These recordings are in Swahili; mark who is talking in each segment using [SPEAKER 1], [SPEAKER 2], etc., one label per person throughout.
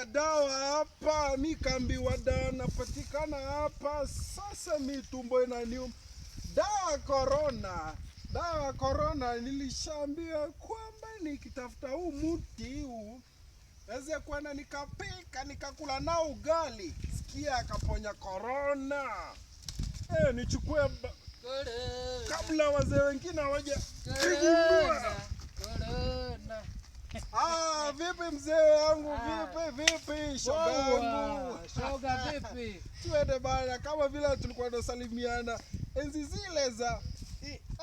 [SPEAKER 1] Natafuta dawa hapa, mi kaambiwa dawa napatikana hapa. Sasa mi tumbo inaniuma. Dawa korona, dawa korona, nilishaambiwa kwamba nikitafuta huu mti huu naweza kwenda nikapika nikakula nao ugali, sikia akaponya korona. Nichukue kabla wazee wengine hawaja igundua.
[SPEAKER 2] Corona.
[SPEAKER 1] Ah, vipi mzee wangu, vipi vipi shoga yangu?
[SPEAKER 2] Shoga vipi?
[SPEAKER 1] Tuende bana, kama vile tulikuwa tunasalimiana enzi zile za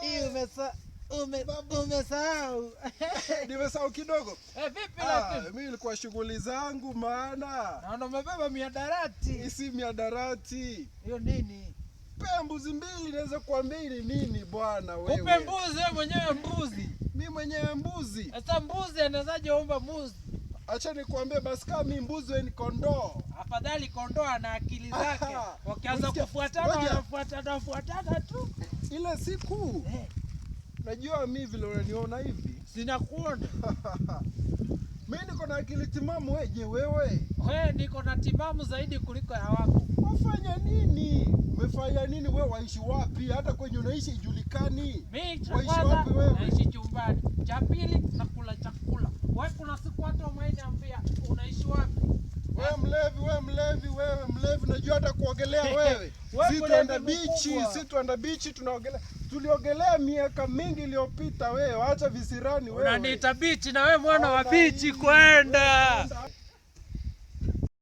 [SPEAKER 2] Hii umesahau.
[SPEAKER 1] Nimesahau kidogo.
[SPEAKER 2] Eh, vipi
[SPEAKER 1] Ah,
[SPEAKER 2] lakini?
[SPEAKER 1] mimi nilikuwa shughuli zangu maana
[SPEAKER 2] Naona umebeba miadarati.
[SPEAKER 1] isi miadarati.
[SPEAKER 2] Hiyo nini?
[SPEAKER 1] Pea mbuzi mbili naweza kuambia ni nini bwana wewe.
[SPEAKER 2] Upe mbuzi wewe mwenyewe mbuzi.
[SPEAKER 1] Mimi mwenyewe mbuzi.
[SPEAKER 2] Sasa mbuzi anawezaje omba mbuzi?
[SPEAKER 1] Acha nikuambie basi kama mimi mbuzi wewe ni kondoo.
[SPEAKER 2] Afadhali kondoo ana akili zake. Wakianza
[SPEAKER 1] Unasikia?
[SPEAKER 2] kufuatana
[SPEAKER 1] Ngoja.
[SPEAKER 2] wanafuatana fuatana tu.
[SPEAKER 1] Ile siku
[SPEAKER 2] Eh,
[SPEAKER 1] najua mimi vile unaniona hivi.
[SPEAKER 2] sinakuona.
[SPEAKER 1] Mimi niko na akili timamu wewe, je wewe?
[SPEAKER 2] Wewe niko na timamu zaidi kuliko ya wako.
[SPEAKER 1] Wafanya nini? Umefanya nini wewe? Waishi wapi? Hata kwenye unaishi ijulikani.
[SPEAKER 2] Mimi cha
[SPEAKER 1] Waishi
[SPEAKER 2] kwanza
[SPEAKER 1] wapi wewe?
[SPEAKER 2] naishi chumbani, cha pili nakula chakula. Wewe kuna siku hata umeniambia unaishi wapi?
[SPEAKER 1] Wewe mlevi, wewe mlevi, wewe mlevi, najua hata kuogelea wewe.
[SPEAKER 2] Wewe
[SPEAKER 1] Si tuenda
[SPEAKER 2] mlevi
[SPEAKER 1] bichi,
[SPEAKER 2] mkubwa.
[SPEAKER 1] si tuenda bichi tunaogelea. Tuliogelea miaka mingi iliyopita wewe, acha visirani wewe.
[SPEAKER 2] Unaniita bichi na wewe mwana wa
[SPEAKER 1] Ona
[SPEAKER 2] bichi
[SPEAKER 1] hii.
[SPEAKER 2] kwenda.